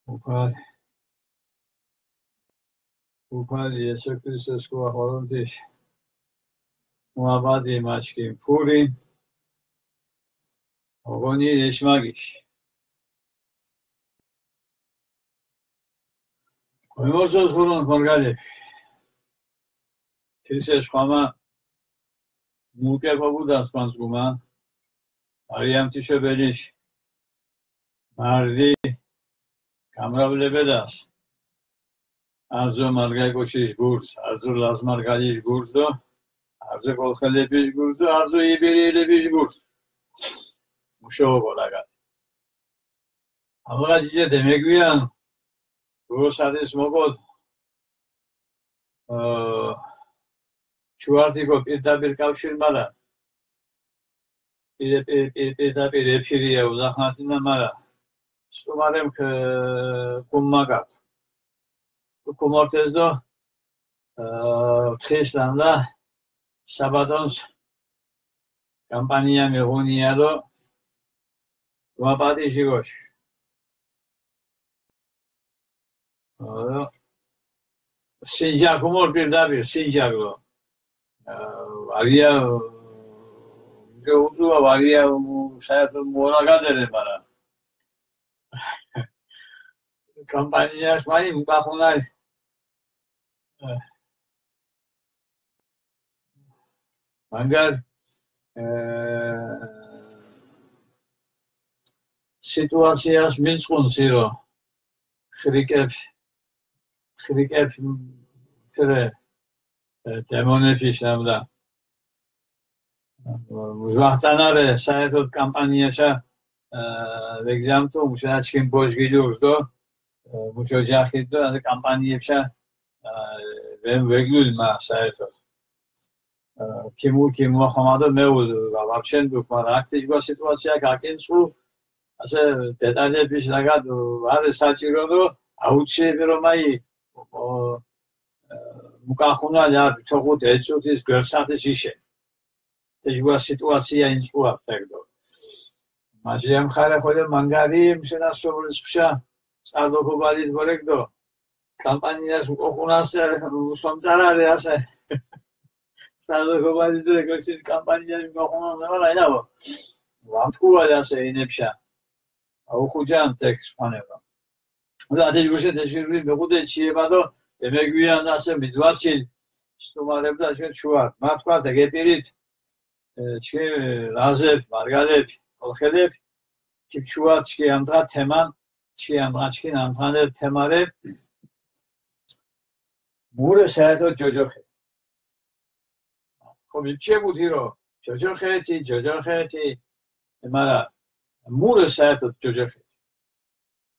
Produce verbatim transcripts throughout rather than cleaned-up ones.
Upali, upali Yesu Kristus kuaxorontiş, muabadi maçkin puri, ogoni yeşmagiş. Koymosos huron kongali. Tilse şkama muke pabudas pansguma, ariyam tişo beliş. Mardi kamra bile bedas. Arzo margay koçiş gurz, arzo laz margaliş gurz do, arzo kolxelepiş gurz do, arzo ibiriyelepiş gurz. Muşo kolagat. Amra cice demek uyan, bu sadis mokot. Çuartiko pirda bir kavşir mara. Pire, pire, pire, pirda pire, pire ya uzaqnatina mara. Stumarem ke kummakat. Kumortez do, e, txislan da, sabadons, kampanya migunia do, vapati jigoş. Sincak umur bir da bir sincak o. Varia, ucu varia, saya tu mora kadere bana. Kampanya mai mukahunai. Mangar, e, situasiyas mintzqun siro, xrikep, xrikep pire, e, demonepiş namda. Mujvahtanare, saetot kampanyasha, e, veglamtu, muşa çkin boj giliyoruz do, e, muşa cahil do, yani kampanyasha, e, vem veglul ma saetot. Kimu, kimu xamado meu vapşen duk ma raktiş ba situasiya kakin su, ase detale piş ragat vare saçiro do, auçe viro mai, o, e, mukahuna ya, toku te çutis gversatiş işe. Tecrübe situasiya insuar tekdo. Maji em xare xole mangari, mşena sobris kuşa, sardo kobalid vorekdo. Kampanyas oxunas, somzarare ase. Sardo kobalid de kosin kampanyas oxunan ne var ayna o. Vamtku var ase inepşa. Oxucan tek spaneva. Zaten bu şey teşekkür bir kude çiye bado, demek uyan nasıl midvarsil. Stumarem da şey çuvar. Matkwa da gepirit. E, çi razep, margalep, kolxelep, kip çuvat, çki amdğa teman, çki amdğa, çki amdğa temare, mure saeto cocoxe. Xo, vipçe budiro, cocoxeti, cocoxeti, e, mara, mure saeto cocoxeti.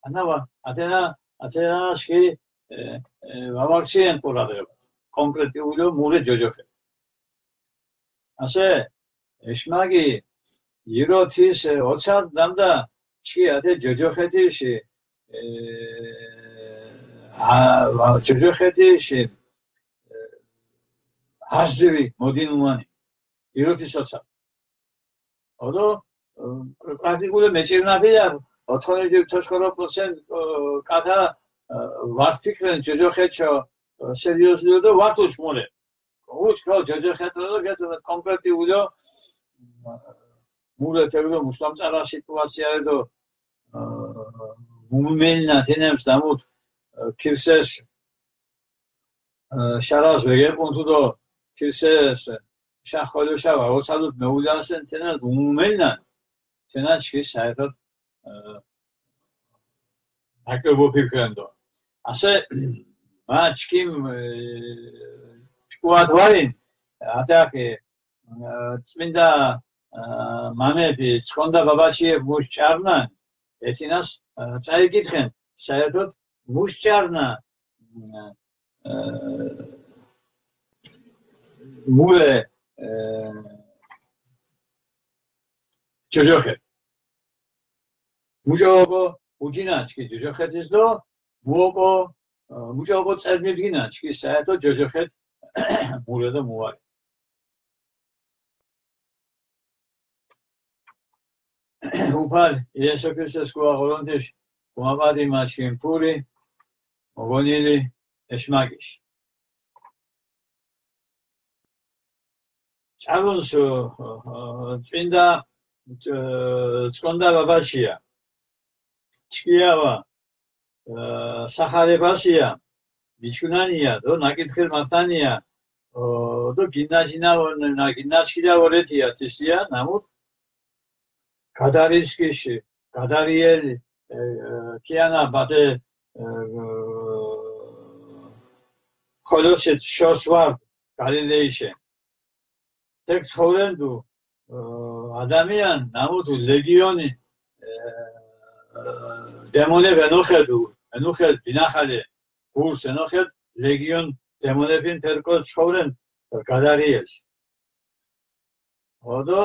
Anava, atena, atena şki, e, e, vavarsien kurade. Konkreti ulo mure cocoxe. Ase, eşmagi, yiro tis, e, otsat damda, şki ate cocoxeti şi, e, ha, va-, cocoxeti şi, e, haziri modin umani. Yiro tis otsat. Odo, e, praktikule meçirnapi ya, otkoni toşkoro prosen, e, kata, e, vart fikren, cocoxeço, e, seriozlu do vart uçmure. Uç kal cocoxetro do, get konkreti ulo, e, mure te ulo, muslam çara situasiya do, e, mumelna tenem stamut, e, kirses, e, şaraz vege puntu do, kirses, şax kolo şava, o salut me ulasen tena mumelna, tena çki saetot, e, nakle bo pikrendo. Ase, ma çkim, e, çkuat varin, ata ki, e, çminda, e, mamepi, çkonda babaşi muş çarnan, etinas, e, çay gitxen, saetot, muş çarna, e, mure, e, cocoxe. Mujo oko ucina, çki cocoxetis do, mu oko, e, mujo oko çermibgina, çki saeto cocoxet mure do muvar. Upal, Yesu Kristus kuaxorontiş, გუმაბადი მა ჩქინ ფური, მოგონილი ეშმაკიში. ჭარუნს, ო, ო, წმინდა, ჭ-, ჭკონდა ბაბაჩია. ჩქიავა, ე, სახარებასია, მიჩქუნანია, დო ნაკითხილ მართანია, ო, დო გინაჩინა, ნა-, გინაჩინა ვორეთია, თისია, ნამუთ, გადარისკიში, გადარიელი, ე, ე, ქიანა ბადე, ე, ე, ხოლოსეთ შორს ვარ, გალილეიში. თექ ცხოვრენდუ, ე, ადამიანი, ნამუთუ ლეგიონი, ე, დემონე ვენოხედუ, ენუხედ დინახალე, გურს ენოხედ, ლეგიონ დემონეფინ ფერკო ცხოვრენ, ე, გადარიელს. ოდო,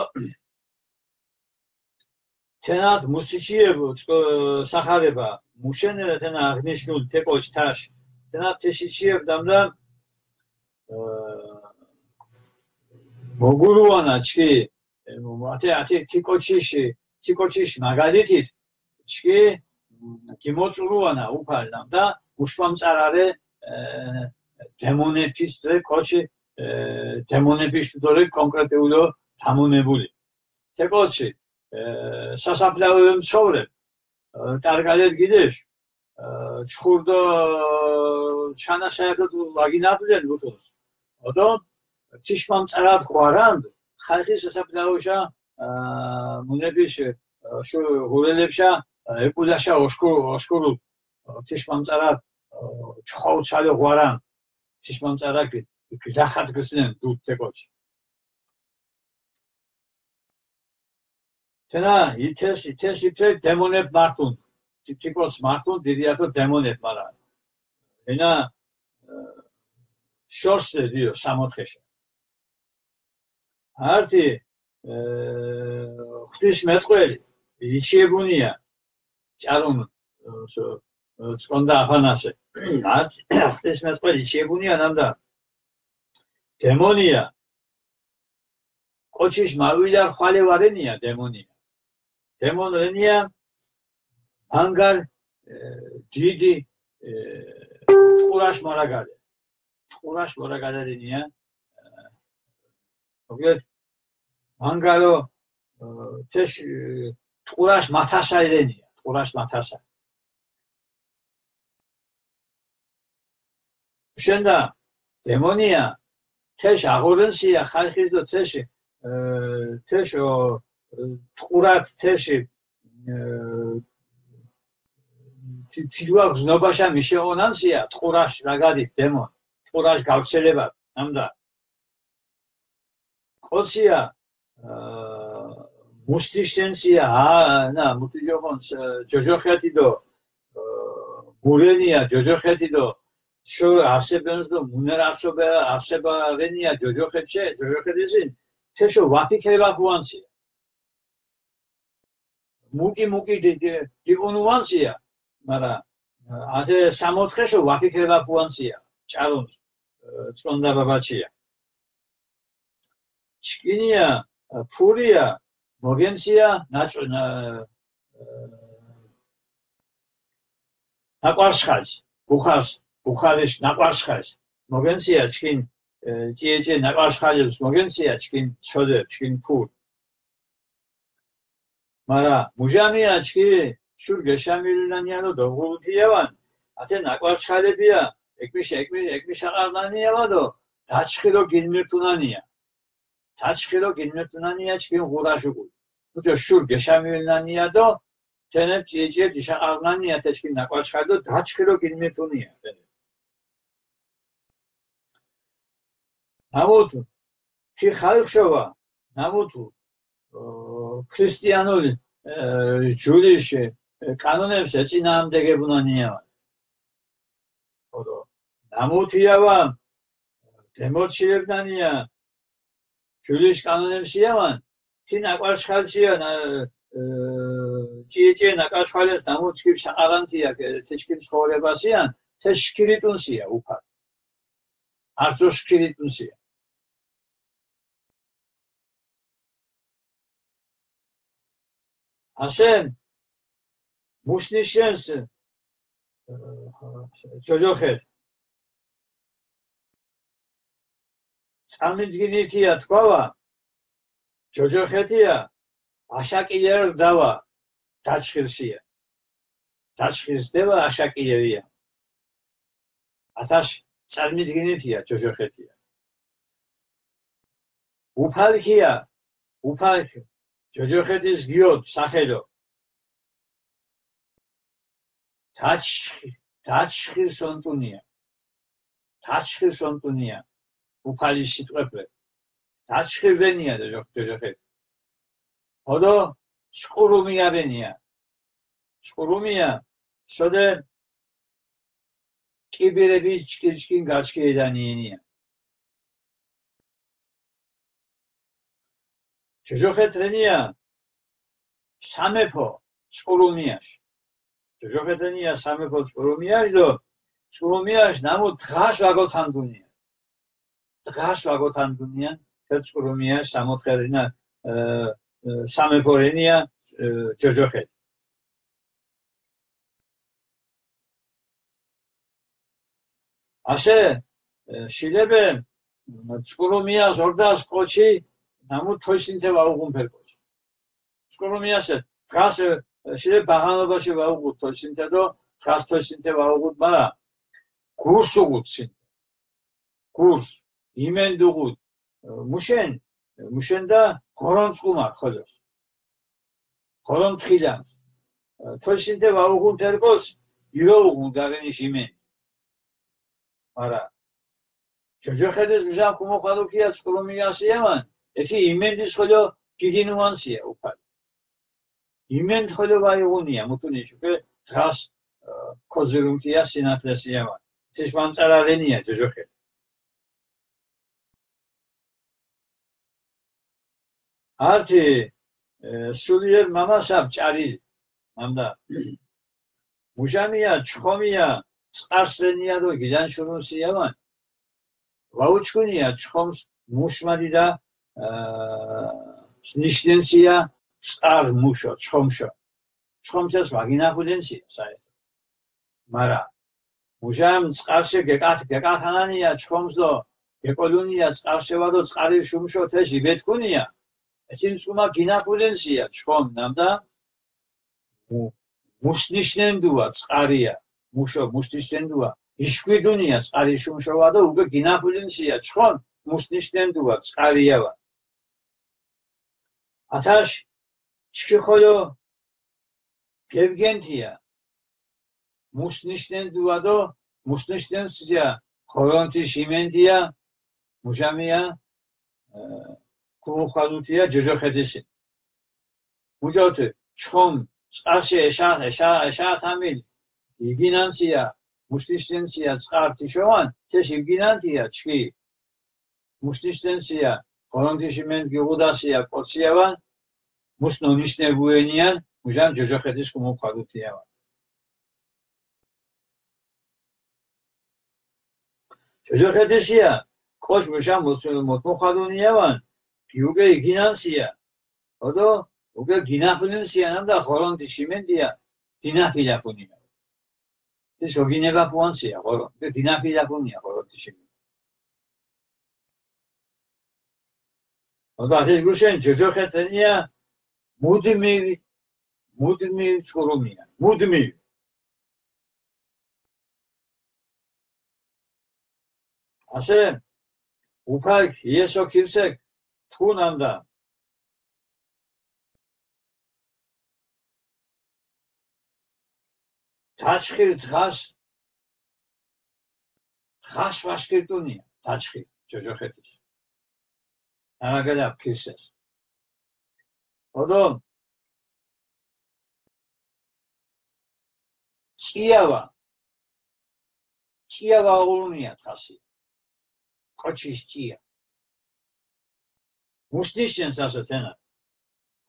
თენათ მუსიჩიებ, ჭკ-, სახარება, მუშენერე თენა აღნიშნულ თეკოჩ თაშ, თენათ თეშიჩიებ, დამდა, ე, მოგურუანა ჩქი, ე, ათე, ათე თიკოჩიში, თიკოჩიში მაგალითით, ჩქი, მ, გიმოწურუანა უფალ, დამდა, უშპამწარარე, ე, დემონეფის ძე კოჩი, ე, დემონეფის თორე კონკრეტულო თამუნებული. თეკოჩი, ე, სასაფლაოემ ცხოვრებ, ე, ტარგალეთ გიდეშ, ე, ჩხურდო ჩანა საერთოდ ვაგინატლენ უთოს. ოდო, თიშმამწარად ხვარანდ, ხალხი სასაფლაოშა, ე, მუნების, ე, შუ ღურელებშა, ე, ეკულაშა ოშკურ, ოშკურუ, თიშმამწარად, ე, ჩხოუცალე ღვარან, თიშმამწარად გ-, გლახად გზნენ დუდ თეკოჩი. თენა ითეს, ითეს ითე დემონებ მართუნ. თი-, თიკოს მართუნ, დირიათო დემონებ მარა. ენა, ე, შორს ზე დიო, სამოთხეშა. ართი, ე, ღვთის მეტყველი, იჩიებუნია, ჭარუნ, ე, სო-, ე, ჭკონდა აფანასე. ართი, ღვთის მეტყველი, იჩიებუნია, ნამდა. დემონია, კოჩიში მავილარ ხვალე ვარენია დემონია. დემონ რენია, მანგარ, ე, დიდი, ე, ტყურაშ მორაგადე. ტყურაშ მორაგადე რენია. მოკლედ, მანგარო, ე, თეშ, ე, ტყურაშ მათასა ირენია. ტყურაშ მათასა. შენდა დემონია, თეშ აღორენსია ხალხის დო თეშ, ე, თეშ, ო, ე, ტყურად თეშ, ე, თი-, თიჯუა გზნობაშა მიშეონანსია, ტყურაშ რაგადი დემონ, ტყურაშ გავრცელება, ნამდა. კოცია, ე, მუსტიშენსია, ა, ნა, მუსტიჯოხონს, ე, ჯოჯოხეთი დო, ე, მურენია, ჯოჯოხეთი დო, შო არსებენს დო, მუნერ არსობა, არსება რენია, ჯოჯოხეთშე, ჯოჯოხეთისინ, თეშო ვაფიქრება ფუანსია. მუკი, მუკი დი-, დი-, დიუნუანსია, მარა, ე, ათე სამოთხეშო ვაფიქრება ფუანსია, ჭარუნს, ე, ჭონდა ბაბაჩია. ჩკინია, ე, ფურია, მოგენსია, ნაჭ-, ნა-, ე, ნაკვარშხალს, ბუხარს, ბუხარიშ ნაკვარშხალს. მოგენსია ჩკინ, ე, ჭიეჭე ნაკვარშხალებს, მოგენსია ჩკინ, ცოდე, ჩკინ ფურ. მარა მუჟამია ჩქი, შურ გეშამილუნანიანო დოღურთიევან, ათე ნაკვარშხალებია, ეკმიშ, ეკმიშ, ეკმიშ აყარნანიევადო, დაჩხირო გინმირთუნანია. დაჩხირო გინმირთუნანია ჩქინ ღურაშუკუ. უჩო შურ გეშამილუნანიადო, თენე ჭიჭე დიშაყარნანია თეჩქინ ნაკვარშხალდო, დაჩხირო გინმირთუნია. ნამუთუ, თი ხალხშოვა, ნამუთუ, ო, ქრისტიანული, ე, ჯულიში, ე, კანონებს ეწინააღმდეგებუნანიავა. ოდო, ნამუთიავა, დემორჩილებნანია, ჯულიში კანონებსიავან, თი ნაკვარშხალსია, ნა, ე, ჭიეჭე ნაკვარშხალეს ნამუჩკიბ შაყარანთია, თეჩკიბ ცხოვრებასიან, თეშ შქირიტუნსია, უფალ. არც შქირიტუნსია. ასენ, მუსნიშენს, ე, ჯოჯოხეთ. ჭამიდგინითია თქვავა, ჯოჯოხეთია, აშაკილერ დავა, დაჩხირსია. დაჩხირს დევა, აშაკილერია. ათაშ ჭამიდგინითია, ჯოჯოხეთია. უფალქია, უფალქ, ჯოჯოხეთის გიოდ, სახელო. დაჩხი-, დაჩხირს ონტუნია. დაჩხირს ონტუნია. უფალი სიტყვეფლე. დაჩხირ ვენია, ჯოჯოხ-, ჯოჯოხეთი. ოდო ჭკურუმია ვენია. ჭკურუმია, სოდე კიბირები ჭკირ-ჭკინ გაჩქირდანიენია. ჯოჯოხეთ რენია სამეფო ჭკურუმიაშ. ჯოჯოხეთ რენია სამეფო ჭკურუმიაშ დო ჭკურუმიაშ ნამუ დღას ვაგოთანდუნია. დღას ვაგოთანდუნია, თე ჭკურუმიაშ სამოთხე რენა, ე, ე, სამეფო რენია, ე, ჯოჯოხეთ. ასე, ე, შილებე, ჭკურუმია ზორდას კოჩი, ნამუ თოშინთე ვაუღუნ ფერკოჩი. ჭკურუმიასე, დღას, ე, შილე ბაღანობაში ვაუღუდ თოშინთე დო, დღას თოშინთე ვაუღუდ, მარა გურს უღუდ შინ. გურს, იმენდუღუდ, ე, მუშენ, მუშენდა ღორონ ჭუმარ ხოლოს. ღორონ თხილან. თოშინთე ვაუღუნ თერკოს, ირო უღუნ გაგენიშ იმენ. მარა. ჯოჯოხედეს მზა ქუმოხალუქია ჭკურუმიასიამან, ეთი იმენდის ხოლო გიგინუანსია უფალი. იმენ ხოლო ვაიღუნია, მუთუნიშ, უპე დღას, ე, ქოძირუნკია სინათლესიამან. თის ვანწარავენია ჯოჯოხე. ართი, ე, სულიერ მამასა ჭარილი, ნამდა. მუჟამია, ჩხომია, წყარს რენია დო გილან შურუნსიამან. ვაუჩქუნია ჩხომს მუშ მადიდა, ე, ნიშნენსია, წყარ მუშო, ჩხომშო. ჩხომსეს ვაგინახულენსია, საერთო. მარა. მუჟამ წყარშე გეკახ-, გეკახანანია ჩხომს დო, გეკოლუნია წყარშე ვადო, წყარი შუმშო თეში ვეთქუნია. ეთინ ჭუმა გინახულენსია ჩხომ, ნამდა. მუ-, მუშ ნიშნენდუა წყარია, მუშო, მუშ ნიშნენდუა. იშკვიდუნია წყარი შუმშო ვადო, უგე გინახულენსია ჩხომ, მუშ ნიშნენდუა წყარიავა. ათაშ, ჩქი ხოლო გევგენთია. მუშ ნიშნენდუა დო, მუშ ნიშნენსია, ღორონთი შიმენდია, მუჟამია, ე, ქუმუხალუთია ჯოჯოხედესი. მუჭოთი, ჩხომ, წყარშე ეშა, ეშა, ეშა თამილ, იგინანსია, მუშ ნიშნენსია, წყარ თიშოვან, თეში იგინანთია, ჩქი. მუშ ნიშნენსია, ღორონთიში მენდ გიღუდასია, კოციევან, მუშ ნონიშნებუენიან, მუჟან ჯოჯოხეთის ქუმუხალუთიევან. ჯოჯოხეთისია, კოჩ მუჟან მოთ-, მოთმოხალუნიევან, გიუგე იგინანსია, ოდო, უგე გინაფულენსია, ნამდა ღორონთიში მენდია, დინაფილაფუნია. ის ოგინებაფუანსია, ღორო, დინაფილაფუნია, ღორონთიში. ოდა ის გუშენ ჯოჯოხეთენია, მუდმივი, მუდმივი ჭურუმია, მუდმივი. ასე, უფალ იესო ქირსეკ, თუნ ამდა. დაჩხირ დღას, დღას ვაშკირტუნია, დაჩხირ, ჯოჯოხეთის. არაგადა ქირსეს. ოდო, ჭიავა, ჭიავა უღუნია დღასი. კოჩის ჭია. მუსნიშნენს ასე თენა.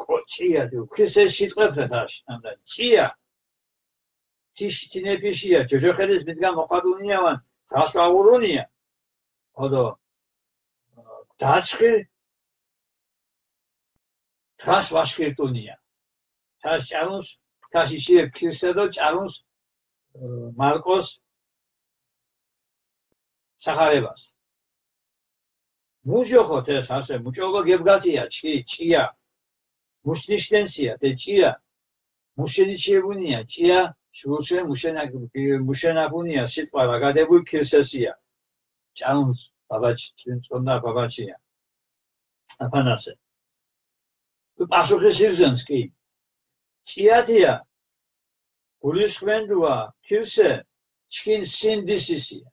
კო ჭია, თუ ქისეს სიტყვეფრე თაშ, ამდა ჭია. თიშ, თინეფიშია, ჯოჯოხელის მიდგა მოხადუნიავან, დღას ვაღურუნია. ოდო, დაჩხირ, დღას ვაშკირტუნია. თაშ ჭანუს თაშ იშიე ქირსე დო ჭარუნს, ე, მარკოს სახარებას. მუჭოხო თეს, ასე მუჭოხო გებგატია, ჩი, ჭია. მუშ ნიშნენსია, თე ჭია. მუშენი ჩიებუნია, ჭია, შურშე მუშენა-, მუშენაფუნია, სიტყვა რაგადებულ ქირსესია. ჭარუნს ბაბაჩ-, წონდა ბაბაჩია. აფანასე. პასუხი სირზენს კი. ჭიათია, გულისხმენდუა, ქირსე, ჩქინ სინდისისია.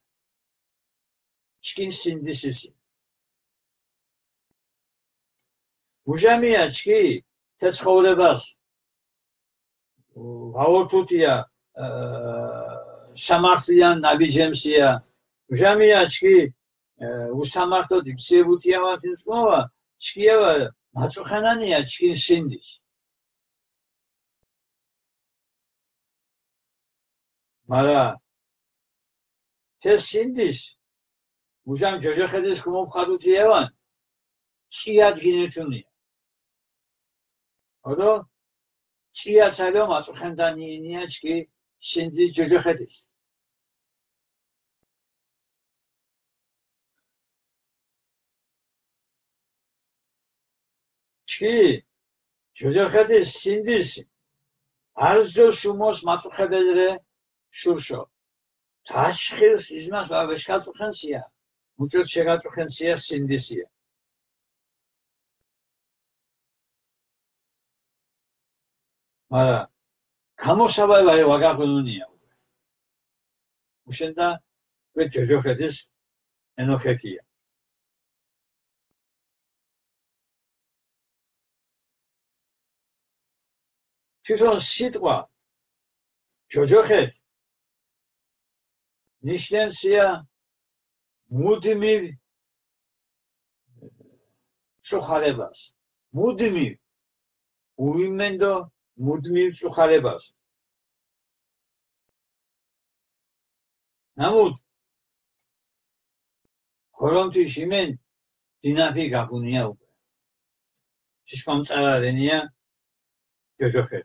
ჩქინ სინდისისია. უჟამია ჩქი, თე ცხოვრებას ვაორთუთია, ე, სამართლიან ნაბიჯემსია. უჟამია ჩქი, ე, უსამართლოდ იბსიებუთია მათინ წმოვა, ჩქიავა მაწუხენანია ჩქინ სინდის. მარა თე სინდის, უჟამ ჯოჯოხეთის ქუმოფხადუთიევან, ჭიად გინეთუნია. ოდო, ჭიაც ალო მაწუხენდანინია ჩქი სინდის ჯოჯოხეთის. ჩქი, ჯოჯოხეთის სინდის, არზო შუმოს მაწუხებელრე შურშო. დაჩხილს იზმას ვა ვეშკაწუხენსია, მუჭოთ შეგაწუხენსია სინდისია. მარა, გამოსავალი ვაგაყუნუნია. უშენდა ვე ჯოჯოხეთის ენოხეკია. თვითონ სიტყვა ჯოჯოხეთ ნიშნენსია მუდმივ ჭუხარებას. მუდმივ. უიმენდო მუდმივ ჭუხარებას. ნამუდ ღორონთი შიმენ დინაფი გაგუნია უკვე. შიშპამწარა რენია ჯოჯოხე.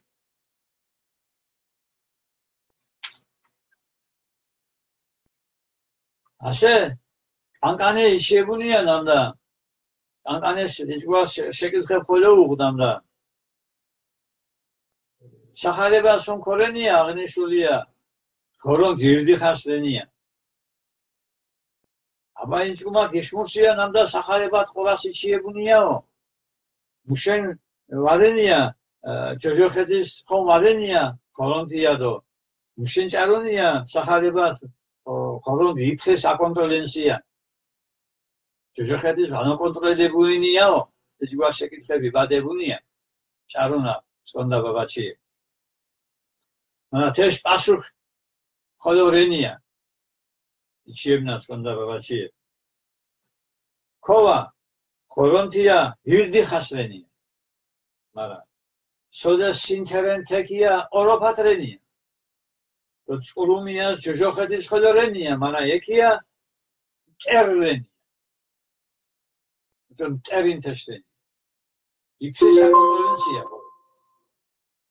ასე კანკანე იშებუნია ნამდა. კანკანეს იჭვა შეკითხე ხოლო უღდამდა. სახარება სუნ ქორენია აღნიშნულია, ხოლო გირდი ხას რენია. აბა ინჭუმა გიშმურსია ნამდა სახარება ტყორას იჩიებუნიაო. მუშენ ვარენია, ჯოჯოხეთის ხომ ვარენია, ხოლონთიადო. მუშენ ჭარონია სახარებას, ხოლონ იფხეს აკონტროლენსია. ჯოჯოხეთის ვანაკონტროლებუინიაო, ეჯგვა შეკითხები ვადებუნია. ჭარონა, სკონდა ბაბაჩი. მანათეშ პასუხ ხოლო რენია. იჩიებნა სკონდა ბაბაჩი. ქოვა, ხოლონთია ირდი ხას რენია. მარა. სოდეს სინთერენ თეკია, ოროფათ რენია. რო ჭურუმიას ჯოჯოხეთის ხოლო რენია, მარა ეკია, ტერრენია. ჯონ ტერინ თეშრენია. იფსის აკონტროლენსია.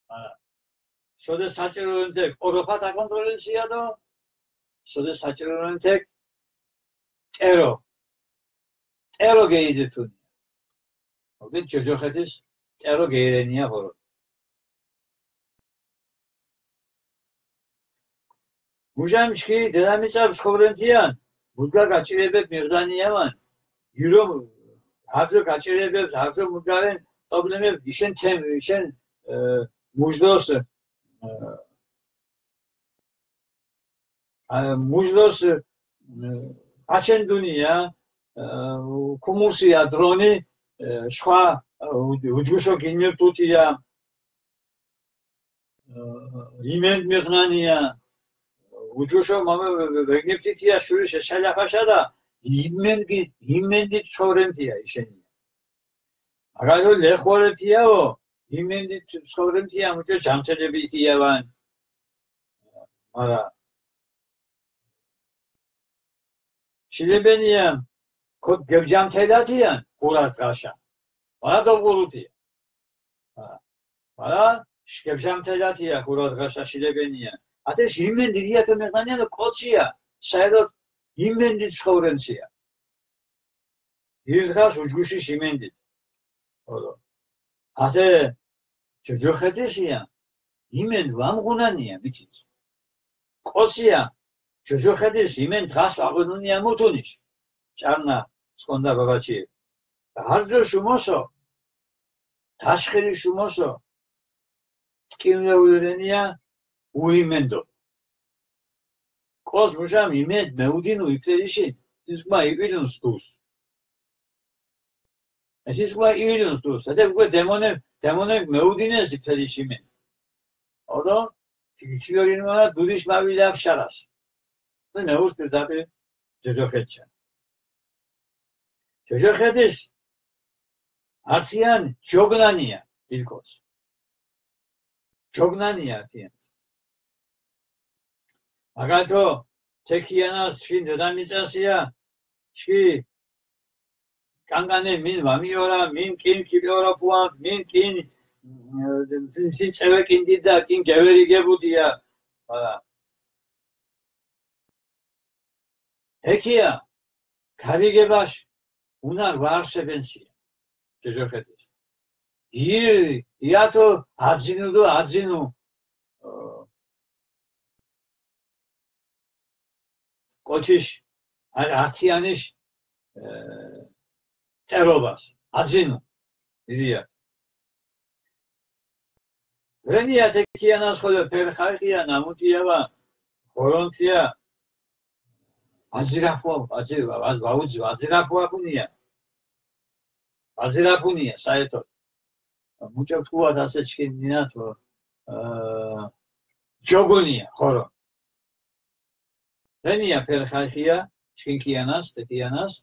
მარა. სოდეს საჭიროენ თეკ ოროფათ აკონტროლენსია დო, სოდეს საჭიროენ თეკ ტერო. ტერო გეიდეთუნ. ოგეთ ჯოჯოხეთის ტერო გეირენია ხოლო. მუჟამჩკი დედამიწა ცხოვრენთიან, მუდგა გაჭირებებ მიღდანიავან, გირო, ჰარძო გაჭირებებ, ჰარძო მუდგარენ პრობლემებ, იშენ თემ, იშენ, ე, მუჟდოს, ე, ა, მუჟდოს, ე, აჩენდუნია, ე, ქუმურსია დრონი, ე, შხვა, ე, უჯ-, უჯგუშო გინირ ტუტია, იმენდ მიღნანია, უჯუშო მამა ვეგნეფტითია შურიშ ეშალაფაშა და იმენდი, იმენდი ცხოვრენთია იშენია. აგარო ლეხორეთიაო, იმენდი ცხოვრენთია, მუჭო ჯამთელებითიავან. მარა შილებენია, ქოთ გებჯამთელათიან, ყურათ გაშა. მარა დოღურუთია. მარა გებჟამთელათია, ხურა დღა შაშილებენია. ათეში იმენდი რიათო მეყანია, ნო კოჩია, საერთოდ იმენდი ცხოვრენსია. ირ დღას უჯგუში იმენდი. ოდო. ათე ჯოჯოხეთისია, იმენ ვამღუნანია, მიჩის. კოჩია, ჯოჯოხეთის იმენ დღას ვაღუნუნია მუთუნიშ. ჭარნა, სკონდა ბაბაჩი. არჯო შუმოსო, თაშხირი შუმოსო, ტკივნეულენია უიმენდო. კოს მუშამ იმედ მეუდინუ იფრეიში, ისკმა ივილუნს დუს. ეს ისკმა ივილუნს დუს. ეთე უკვე დემონე, დემონე მეუდინეს იფრეიში მე. ოდო, ჩიორინუანა დუდიშ მავილე აფშარას. მე მეუს პირდაპირ ჯოჯოხეთჩა. ჯოჯოხეთის ართიან ჯოგნანია ილკოს. ჯოგნანია ართიან. მაგალითო, თექიანას ჩქინ დედამიწასია, ჩქი კანკანე მინ ვამიორა, მინ კინ ქიპიორა ფუან, მინ კინ, მ, მინ წევე კინ დიდა, კინ გევერიგებუდია. არა. ეკია, გარიგებაშ უნარ ვარსებენსია. ჯოჯოხეთის. ი, იათო აძინუ დო აძინუ, ო, კოჩიშ, არ-, ართიანიშ, ე, ტერობას, აძინუ, ირია. რენია თექიანას ხოლო ფერხარხია, ნამუთიავა, ღორონთია, აძირაფუა, აძირა, ვა-, ვაუძი, აძირაფუაფუნია. აძირაფუნია, საერთოდ. მუჭო თქვათ ასე ჩქინ დინათო, ე, ჯოგონია, ღორო. რენია ფერხარხია, ჩქინ ქიანას, თექიანას,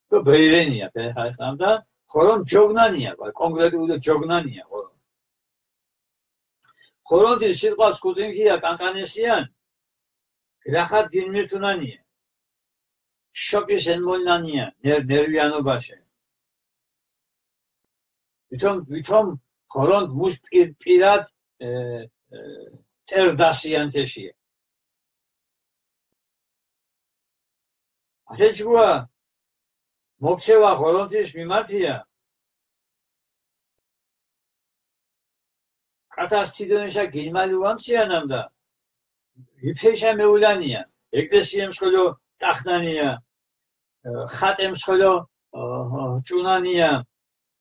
თო ბეირენია ფერხარხნამდა, ღორონ ჯოგნანია, ვა კონკრეტული ჯოგნანია, ღორონ. ღორონთის სიტყვას ქუწინქია კანკანესიან, გრახათ გინმირთუნანია. შოკის ენმონანია, ნერ-, ნერვიანობაშე. ვითომ, ვითომ ღორონთ მუშ პირ-, პირად, ე, ე, ტერდასიანთეშია. ათე ჯგუა მოგცევა ღორონთის მიმართია. კათას თიდონეშა გილმალუანსია ნამდა. იფეშა მეულანია. ეკლესიემ სოლო ტახნანია. ე, ხატემ სოლო, ე, ჭუნანია.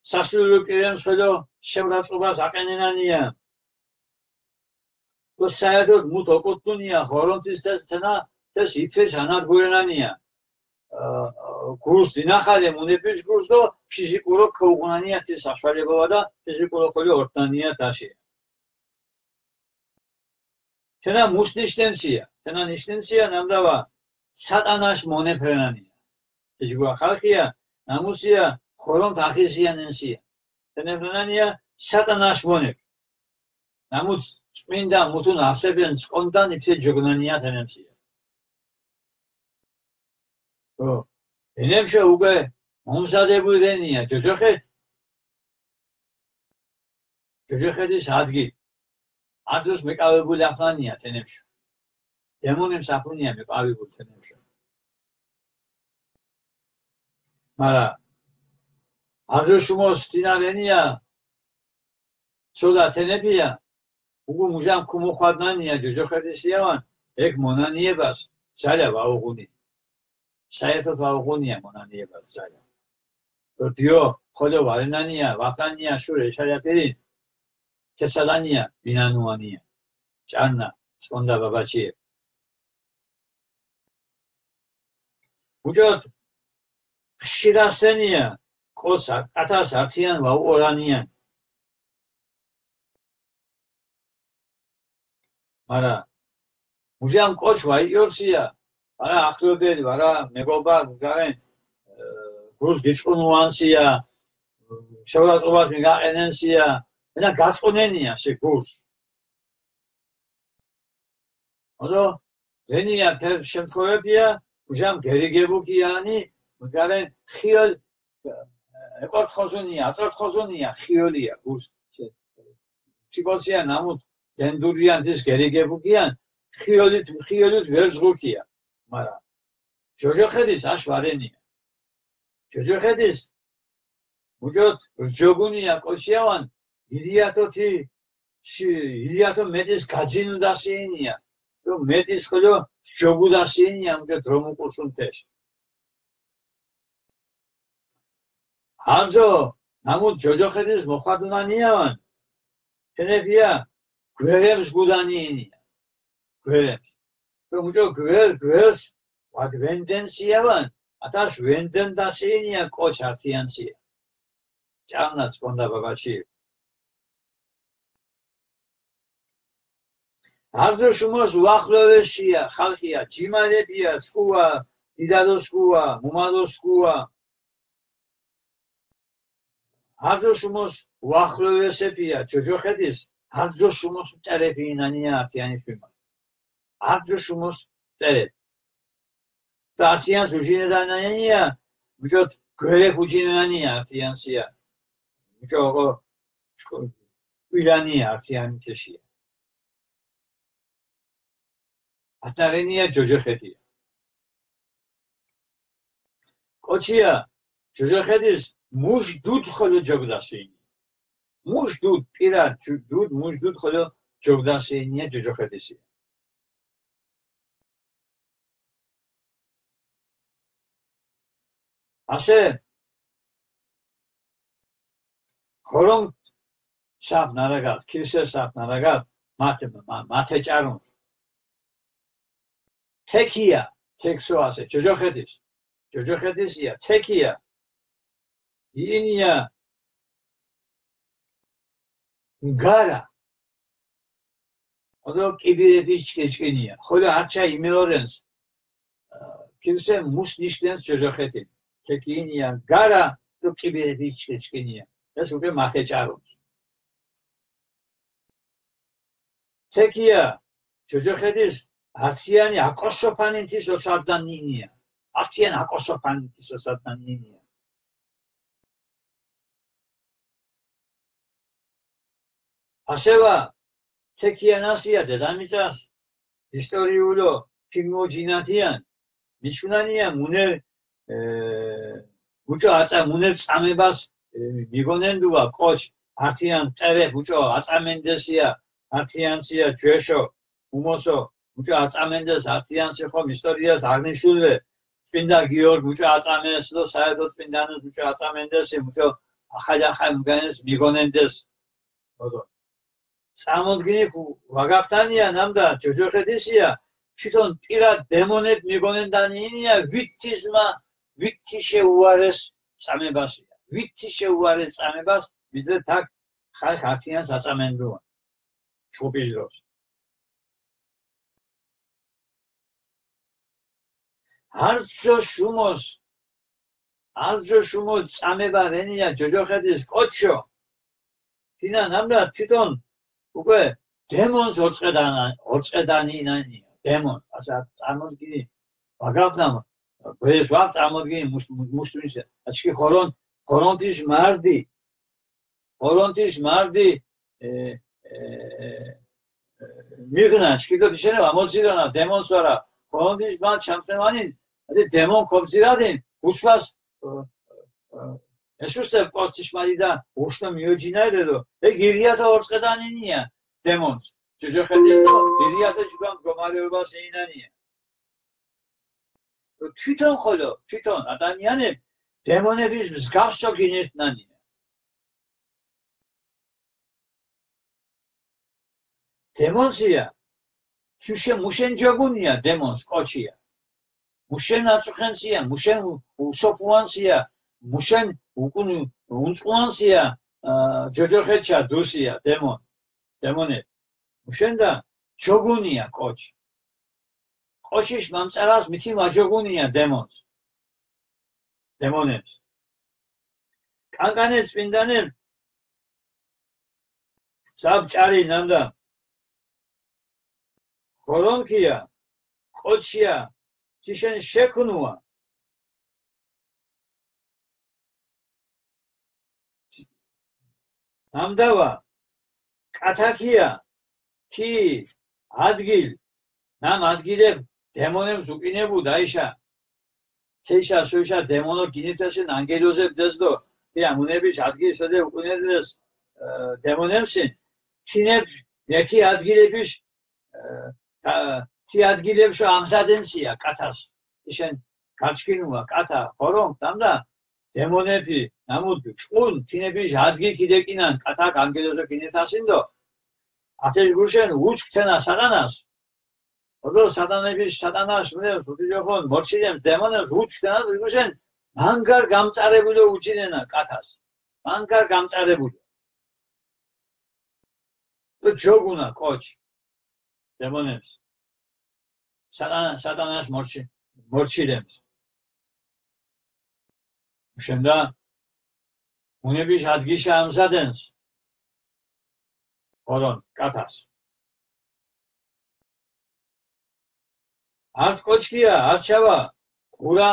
სასულელო პირემ სოლო შემრაცხობას აყენენანია. გო საერთოდ მუთ ოკუთუნია, ღორონთის თეს, თენა, თეს იფეს ანადგურენანია. ე, ე, გურს დინახალე მუნეფის გურს დო ფიზიკურო ქოუღუნანია თის საშუალებავა და ფიზიკურო ხოლო ორდნანია თაში. თენა მუს ნიშნენსია, თენა ნიშნენსია ნამდავა სატანაშ მონეფრენანია. ეჯგუა ხალხია, ნამუსია, ღორონთ ახიზიანენსია. თენეფრენანია სატანაშ მონეფ. ნამუც წმინდა მუთუნ არსებენ სკონდან იფე ჯოგნანია თენემსია. ო, ენემშე უკვე მომზადებულენია ჯოჯოხეთ. ჯოჯოხეთის ადგილ. აწუს მეკავებული აფანია თენემშე. დემონემს აფუნია მეკავებულ თენემშე. მარა აწუს უმოს დინარენია, ცოდა თენეფია, უგუ მუჟამ ქუმოხვადნანია ჯოჯოხეთის იავან, ეგ მონანიებას ძალა ვაუღუნი. საერთოდ ვაუღუნია მონანიებას ძალა. დიო, ხოლო ვარენანია, ვაფანია, შურე, ეშალია პირი, ქესალანია, მინანუანია. ჭანნა, სკონდა ბაბაჩიე. უჯოთ, ხშირასენია, კოს აკ-, ათას ათიან ვაუორანიან. მარა, მუჟამ კოჩ ვაიორსია, მარა ახლობელი, მარა მეგობა გაგარენ, ე, გურს გიჭუნუანსია, შევარაცხობას მიგაყენენსია, ენა გაწყუნენია შე გურს. ოდო, რენია ფერ შემთხვევებია, მუჟამ გერიგებუკიანი, მგარენ ხიოლ, ე, ეკორთხოზუნია, აწორთხოზუნია, ხიოლია, გურს, შე, ჩიკოსია ნამუთ გენდურიან დის გერიგებუკიან, ხიოლით, ხიოლით ვერ ზღუკია. მარა ჯოჯოხედის აშ ვარენია. ჯოჯოხედის მუჭოთ რჯოგუნია კოჩიავან, ირიათოთი, ირიათო მეტის გაძინუ დასიენია, რომ მეტის ხოლო ჯოგუ დასიენია, მუჭოთ რომ უკურსუნ თეში. აბზო, ნამუთ ჯოჯოხედის მოხვადუნანიავან, თენეფია გვერემს გუდანიენია. გვერემს. რომ უჭო გვერ, გვერს ვად ვენდენსიავან, ათაშ ვენდენ დასიენია კოჩ ართიანსია. ჭამნაც კონდა ბაბაჩი. აბზო შუმოს უახლოვესია, ხალხია, ჯიმალეპია, სკუა, დიდადო სკუა, მუმადო სკუა. აბზო შუმოს უახლოვესეპია, ჯოჯოხედის, აბზო შუმოს მტერეპი ინანია ართიანი შუმა. აბზო შუმოს მტერეპი. და ართიანს უჯინედანანია, მუჭოთ გვერეფ უჯინენანია ართიანსია. მუჭო ოკო ვილანია ართიანი თეშია. ატარენია ჯოჯოხეთია. კოჩია, ჯოჯოხეთის მუშ დუდ ხოლო ჯოგდასინი. მუშ დუდ, პირად ჯუ-, დუდ, მუშ დუდ ხოლო ჯოგდასინია ჯოჯოხეთისია. ასე, ხოლომ საფ ნარაგად, ქილსე საფ ნარაგად, მათე, მა-, მათე ჭარუნს. თექია, თექსო ასე, ჯოჯოხეთის, ჯოჯოხეთისია, თექია, ინია, გარა, ოდო კიბირების ჭკიჭკინია, ხოლო არჩა იმეორენს, ქილსე მუს ნიშნენს ჯოჯოხეთი, თექი ინია, გარა, დო კიბირების ჭკიჭკინია, ეს უკვე მათე ჭარუნს. თექია, ჯოჯოხეთის ართიანი აკოსოფანინთის ოსადანინია. ართიანი აკოსოფანინთის ოსადანინია. ასევა, თექიანასია დედამიწას, ისტორიულო, ფიმოჯინათიან, მიჩუნანია მუნერ, ე, უჭო აწა-, მუნერ წამებას, ე, მიგონენდუა კოჩ, ართიან ტერე უჭო აწამენდესია, ართიანსია ჯუეშო, უმოსო, უჭო აწამენდეს, ართიანსი ხომ ისტორიას აღნიშნულვე, წმინდა გიორგი უჭო აწამენს, და საერთო წმინდანეს უჭო აწამენდესი, უჭო ახალ ახალ მგანეს მიგონენდეს. ოდო. წამოდგინი ქუ-, ვაგაფთანია ნამდა ჯოჯოხეთისია, თვითონ პირად დემონეთ მიგონენდანინია, ვითთისმა, ვითთიშე უარეს წამებასია. ვითთიშე უარეს წამებას, ვიდრე თაკ ხალხ ართიანს აწამენდუან. ჩხუპის დროს. არც შუმოს, არც შუმოს წამება რენია ჯოჯოხეთის კოჩო. თინა ნამდა თვითონ უკვე დემონს ორწყედანა-, ორწყედანინანია, დემონ. ასა წამოდგინი, ვაგაფნამ, გვეს ვაფ წამოდგინი მუშ-, მუშ-, მუშტუნის, აჩქი ხორონ, ხორონთის მარდი, ხორონთის მარდი, ე, ე, ე, მიღნა, ჩქიდო თიშენე, ამოძირანა, დემონს ვარა, ხორონთის მა ჩამხევანინ, ადი დემონ ქობძირადინ, უცბას, ე, ე, ე, ესუსე კოშ თიშმალიდა, უშნო მიოჯინაირედო, ე გირიათა ორწყედანინია, დემონს, ჯოჯოხეთისო, გირიათა ჯგან გომალეობას ინანია. თვითონ ხოლო, თვითონ ადამიანები დემონების მსგავსო გინირთნანია. დემონსია, თუშე მუშენ ჯოგუნია დემონს კოჩია. მუშენ აწუხენსია, მუშენ უ-, უსოფუანსია, მუშენ უკუნ-, უნწყუანსია, ა, ჯოჯოხეთშა დუსია, დემონ, დემონები. მუშენდა ჯოგუნია კოჩი. კოჩიშ მამწერას მითი ვაჯოგუნია დემონს. დემონებს. კანკანე წმინდანე, საბჭარი ნამდა. ხორონქია, კოჩია, თიშენ შექუნუა. ნამდავა, კათაქია, თი ადგილ, ნამ ადგილებ დემონემს უკინებუდა, იშა. თეშა სოშა დემონო გინითასინ, ანგელოზებ დესდო, თი ამუნების ადგილ სოდე უკუნედეს, ე, დემონემსინ, თინებ, ე, თი ადგილების, ე, თა-, თი ადგილებ შო ამზადენსია კათას. იშენ გაჩქინუა კათა, ხორონ, თამდა, დემონეფი, ნამუდ ჭკუნ, თინების ადგილ კიდეკინან, კათაქ ანგელოზო გინითასინდო, ათეშ გურშენ უჩქ თენა სატანას. ოდო სატანეფის, სატანას, მნე, უთიჯოხონ, მორჩილემ, დემონემ, უჩქ თენა გურშენ, მანგარ გამწარებულო უჩინენა კათას. მანგარ გამწარებულო. ოდო ჯოგუნა კოჩ, დემონემს. სატანა-, სატანას მორჩი-, მორჩილემს. მუშენდა, უნების ადგილშა ამზადენს, ხორონ, კათას. ართკოჩქია, არჩავა, ხურა,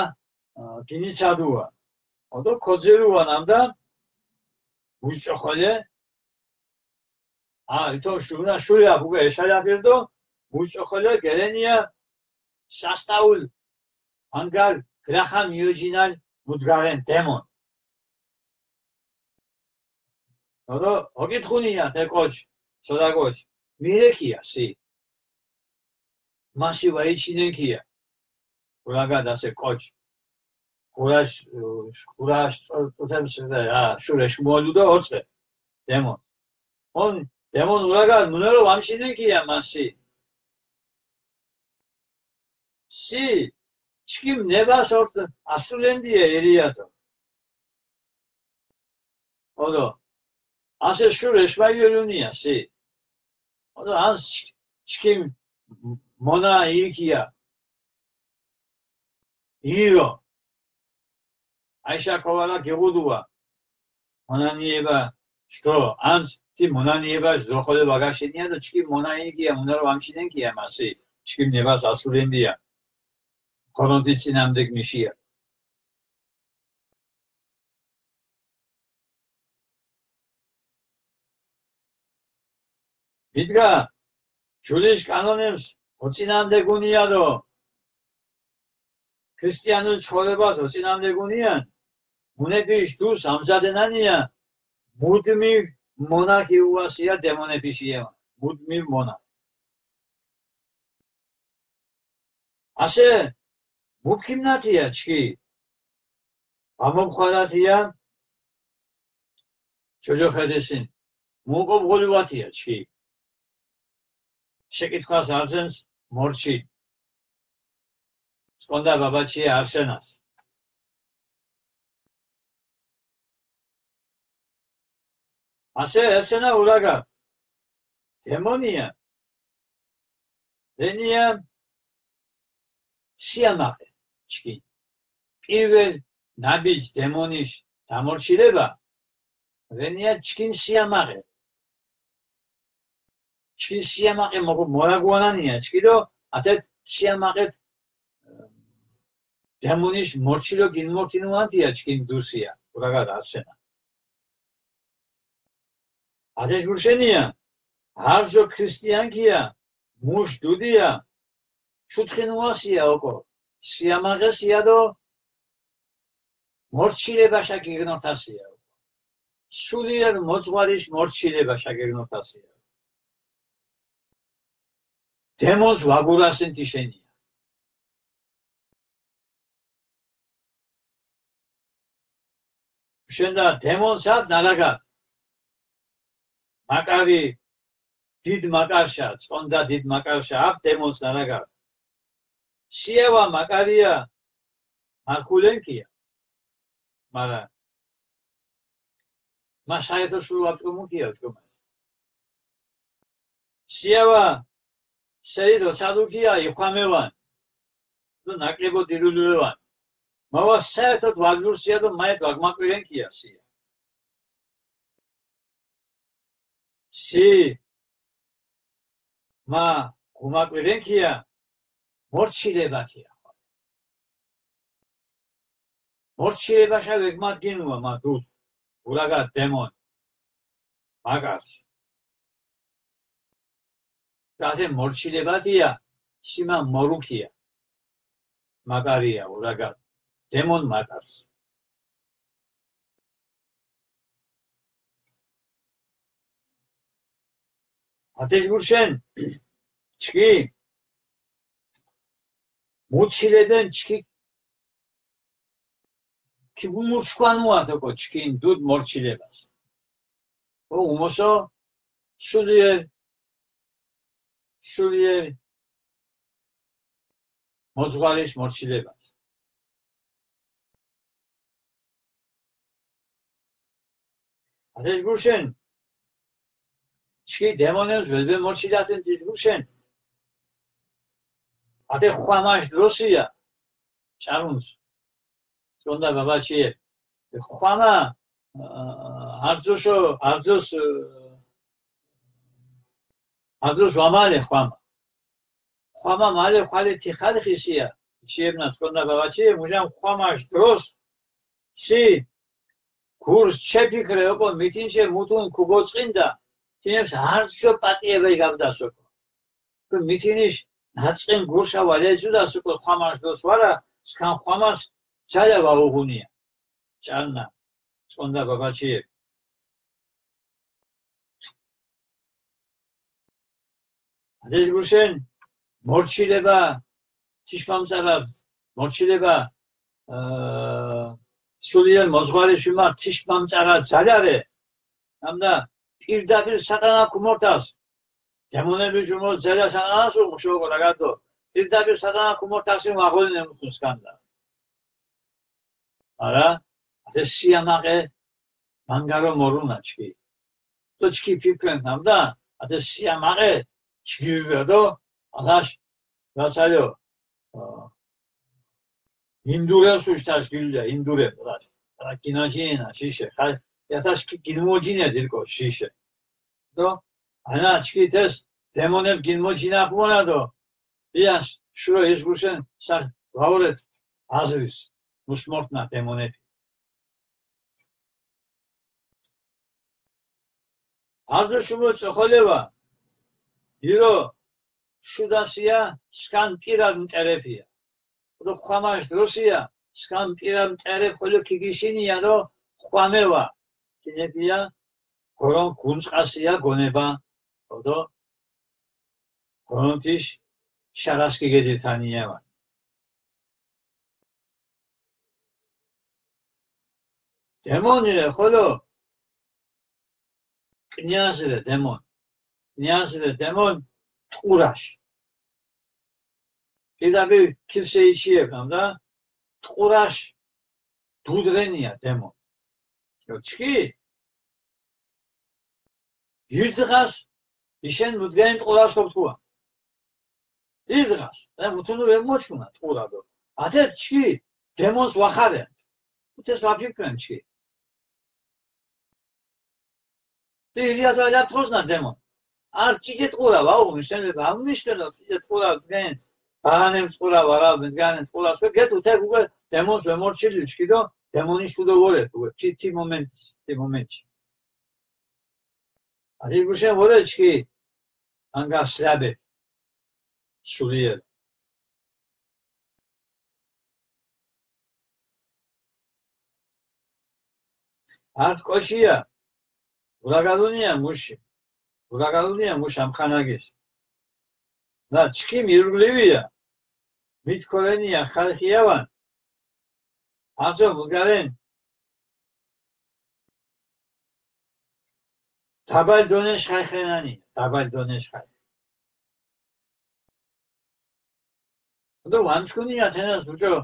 ა, გინიცადუა. ოდო ქოძერუა ნამდა, უჭოხოლე, ა, ითო შუნა შურია, ბუგა ეშალაფირდო, უჭოხოლე გერენია, სასტაულ, ანგარ, გრახა მიოჯინალ, მუდგარენ, დემონ. ოდო, ოკითხუნია, თე კოჩ, სოდა კოჩ, მირექია, სი. მასი ვაიჩინენქია. ურაგად ასე კოჩ. ხურაშ, ხურაშ წუთემს, ა, შურეშ მოლუ და ოცე. დემონ. ონ, დემონ ურაგად, მუნერო ვამჩინენქია მასი. სი, ჩქიმ ნებას ორ ასულენდია ერიათო. ოდო, ასე შურეშ ვაიოლუნია, სი. ოდო, ანს ჩ-, ჩქიმ მონა იქია. ირო. აიშა ქოვალა გიღუდუა. მონანიება შდრო, ანს თი მონანიება შდრო ხოლე ვაგაშენია და ჩქიმ მონა იქია, მუნერო ვამჩინენქია მასი, ჩქიმ ნებას ასულენდია. ხორონთი წინამდეგ მიშია. მიდგა, ჯულის კანონებს ოცინამდეგუნია დო ქრისტიანულ ცხოვრებას ოცინამდეგუნიან, მუნეფის დუს ამზადენანია, მუდმივ მონა ქიუასია დემონეფის იემა, მუდმივ მონა. ასე მუფქიმნათია ჩქი, ამომხვარათია, ჯოჯოხედესინ, მუკობღოლივათია ჩქი. შეკითხვას არზენს მორჩი. სკონდა ბაბაჩი არსენას. ასე ესენა ურაგა. დემონია. რენია სიამაყე. ჩქი. პირველ ნაბიჯ დემონის დამორჩილება. რენია ჩქინ სიამაყე. ჩქინ სიამაყე მოგ-, მორაგუანანია, ჩქი დო, ათეთ სიამაყეთ, დემონის მორჩილო გინმორთინუანთია ჩქინ დუსია, ურაგად არსენა. ათეშ გურშენია, არზო ქრისტიანქია, მუშ დუდია, შუთხინუასია ოკო, სიამაყესია დო, მორჩილებაშა გეგნოთასია. სულიერ მოძღვარის მორჩილებაშა გეგნოთასია. დემონს ვაგურასენ თიშენია. შენდა დემონს ათ ნარაგა. მაკარი დიდ მაკარშა, წონდა დიდ მაკარშა, ათ დემონს ნარაგა. სიავა მაკარია, მარხულენკია. მარა. მა საერთო სულ ვაჭუმუკია, ჭუმა. სიავა, სეიდო ცადუკია, იხვამევან. ნაკლებო დირულულევან. მავა საერთოდ ვაგლურსია და მაეთ ვაგმაკვირენკია სია. სი, მა, გუმაკვირენკია, მორჩილებათია. მორჩილებაშა ვეგმადგინუა მა დუდ, ურაგა დემონ, მაკას. ათე მორჩილებადია, სიმა მორუქია. მაკარია, ურაგად. დემონ მაკარს. ათეშ ბურშენ, ჩქი, მორჩილედენ ჩქი, ქიგუმურჩქანუა თო კო ჩქინ დუდ მორჩილებას. ო უმოსო, სულიერ, სულიერ, მოძღვარის მორჩილებას. ათეშ ბურშენ, ჩქი დემონებს ველვე მორჩილათენ თეშ ბურშენ. ათე ხვამაშ დროსია, ჭარუნს. სკონდა ბაბაჩიე. ხვამა, ა, არძოშო, არძოს, ა, არძოს ვამალე ხვამა. ხვამა მალე ხვალი თიხალ ხისია. შიებნა სკონდა ბაბაჩიე, მუჟამ ხვამაშ დროს, სი, გურს ჩეფიქრე, ოკო მითინჩე მუთუნ ქუგოწყინდა, თინებს არძო პატიებე გაბდას ოკო. მითინიშ ნაწყენ გურსა ვალეჯუდას ოკო ხვამაშ დროს ვარა, სქან ხვამას ძალა ვაუღუნია. ჭანნა, სკონდა ბაბაჩიე. ათეშ გურშენ, მორჩილება, თიშ მამწარად, მორჩილება, ა, სულიერ მოძღვარი შუმა თიშ მამწარად ზალარე. ამდა პირდაპირ სატანა ქუმორთას. დემონები ჟუმო ზელა სანასო მუშო გორაგადო. პირდაპირ სატანა ქუმორთასი მაღოლინე მუთუნ სკანდა. არა, ათე სიამაყე მანგარო მორუნა ჩქი. თო ჩქი ფიქრენ ამდა, ათე სიამაყე ჩქი ვიდო, ათაშ, გასალო, ინდურებს უშ თაშ გილდა, ინდურებ, რას. რა კინაჯინა, შიშე, ხა, ათაშ კი გილმოჯინა დირკო, შიშე. დო, ანა, ჩქი თეს, დემონებ გილმოჯინა ხუანა დო, იას, შურო ის გუშენ, სა, ვაურეთ, აზრის, მუსმორტნა დემონები. არძო შუმო ჭოხოლევა, ირო შუდასია, სკან პირად მტერეფია. ოდო ხვამაშ დროსია, სკან პირად მტერეფ ხოლო ქიგიშინია, დო ხვამევა. ქინებია, გორონ გუნწყასია გონება, ოდო გორონთიშ შარას ქიგედირთანიევა. დემონი რე, ხოლო კნიაზი რე დემონ. კნიაზი რე დემონ ტყურაშ. პირდაპირ ქირსე იჩიებ, ამდა ტყურაშ დუდრენია დემონ. ჩქი ირდღას იშენ მუდგენ ტყურას ოფთუა. ირდღას, ე, მუთუნუ ვერ მოჩუნა ტყურადო. ათე ჩქი დემონს ვახარენ. უთეს ვაფიქრენ ჩქი. ირიას ალა თხოსნა დემონ. არ ჭიჭე ტყურა, ვაუ, მისენებ, ამნიშნელო, ჭიჭე ტყურა, გენ, ბაღანემ ტყურა, ვარა, გენე ტყურა, სკე, გეთ უთე, უგე, დემონს ვერ მორჩილი, ჩქიდო, დემონის თუდო ვორე, უგე, თი, თი მომენტ, თი მომენტ. ათი გუშენ ვორე, ჩქი, ანგა სლაბე, სულიერ. ართი კოჩია, ურაგადუნია მუში, ურაგადუნია მუში ამხანაგის. ნა, ჩქი მირგლივია, მითქოლენია ხალხიავან, აზო ბუგარენ, დაბალ დონეშ ხაიხენანი, დაბალ დონეშ ხაიხ. ოდო ვანჩქუნია თენას ბუჭო,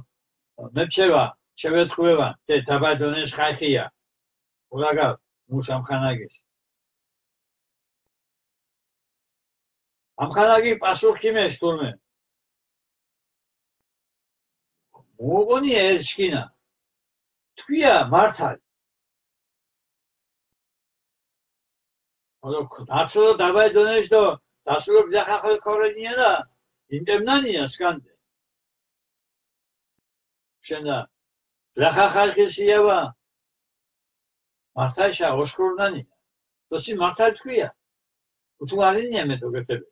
მეფჩევა, ჩევეთქუევა, დე დაბალ დონეშ ხაიხია, ურაგა მუს ამხანაგის. ამხანაგი პასუხი მე შტურმე. მუგონი ერ შკინა. თქვია მართალი. ოლო, დაცულო დაბალ დონეშ დო, დაცულო ბლახა ხალ ქორენია და, ინტემნანია სკანდე. შენდა, ბლახა ხალხის იავა, მართალშა ოშკურნანია. დოსი მართალ თქვია. უთუალინია მე დოგეთები.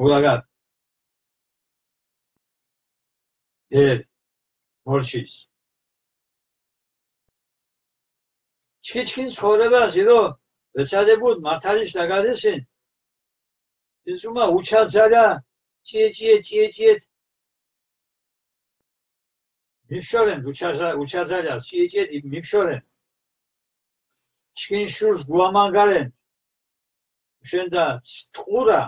ურაგად. ერ, მორჩის. ჩქი ჩქინ ცხოვრება ჟირო, ვეცადებოდ მართალის დაგადესინ. ის უმა უჩაძალა, ჭიე, ჭიე, ჭიე, ჭიე. მიფშორენ, უჩაძა-, უჩაძალა, ჭიე, ჭიე, მიფშორენ. ჩქინ შურს გუამანგალენ. შენდა ტყურა.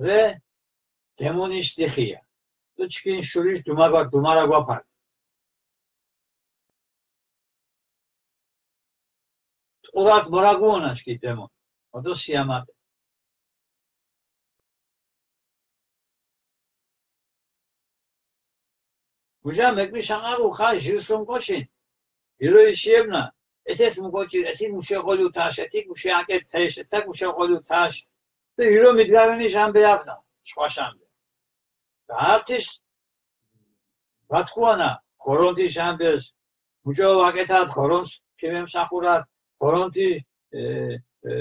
რე დემონის ტიხია. თუ ჩქინ შურის დუმაგვა, დუმარა გვაფარ. ტყურათ მორაგუონა ჩქი დემონ. ოდო სიამაყე. გუჟა მეკმი შაყარუ ხა ჟირსუნ კოჩინ. იროი შიებნა. ეთეს მუკოჭი, ეთი მუშეღოლუ თაშ, ეთი მუშე აკეთ თეშ, ეთაკ მუშეღოლუ თაშ. და ირო მიდგარენი ჟამბე აფნა, შუა ჟამბე. და ართის ბათქუანა, ხორონთის ჟამბეს, მუჭო ვაკეთათ, ხორონს ქიმემსახურათ, ხორონთის, ე, ე,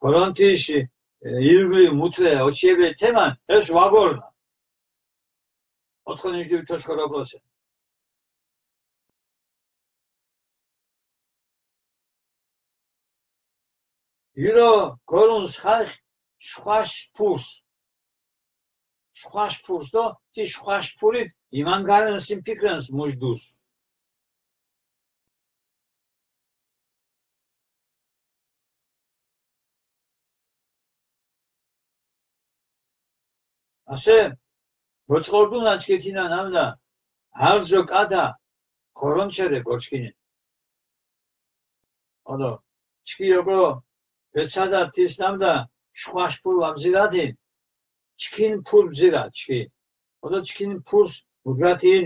ხორონთის, ე, ირგლი მუთლე, ოჩიებე თემან, ეს ვაგორნა. ოთხონიში თოშ ხორობლოსე. ირო გორუნს ხალხ შუაშ ფურს. შუაშ ფურს დო, თი შუაშ ფური იმან გარენს, იმ ფიქრენს მუჟდუს. ასე, მოჭყორდუნა ჩქეთინა ნამდა, არზო კადა, ხორონჩერე გორჩქინე. ოდო, ჩქი ოკო, ვეცადა თის ნამდა, შუაშ ფურ ვამზირათი, ჩქინ ფურ ბზირა, ჩქი. ოდო, ჩქინ ფურს უგრათინ,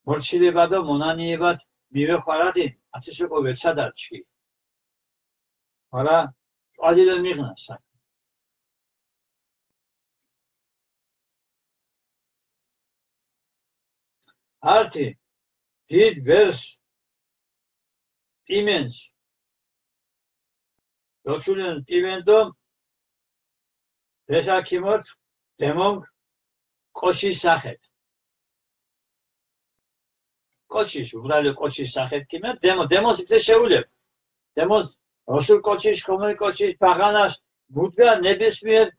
მორჩილებადო მონანიებად მივეხვარათი, ათის ოკო ვეცადა ჩქი. არა, ჭვალილე მიღნა, სა. ართი, დიდ ბერს, პიმენს, როჩულენ პიმენს დო, დეშა ქიმორთ, დემონგ, კოჩის სახეთ. კოჩის, უბრალე კოჩის სახეთ ქიმორთ, დემო, დემონს იფრე შეულებ. დემონს, როსურ კოჩის, ხომოი კოჩის, ბაღანას, ბუდგა ნებისმიერ, ე,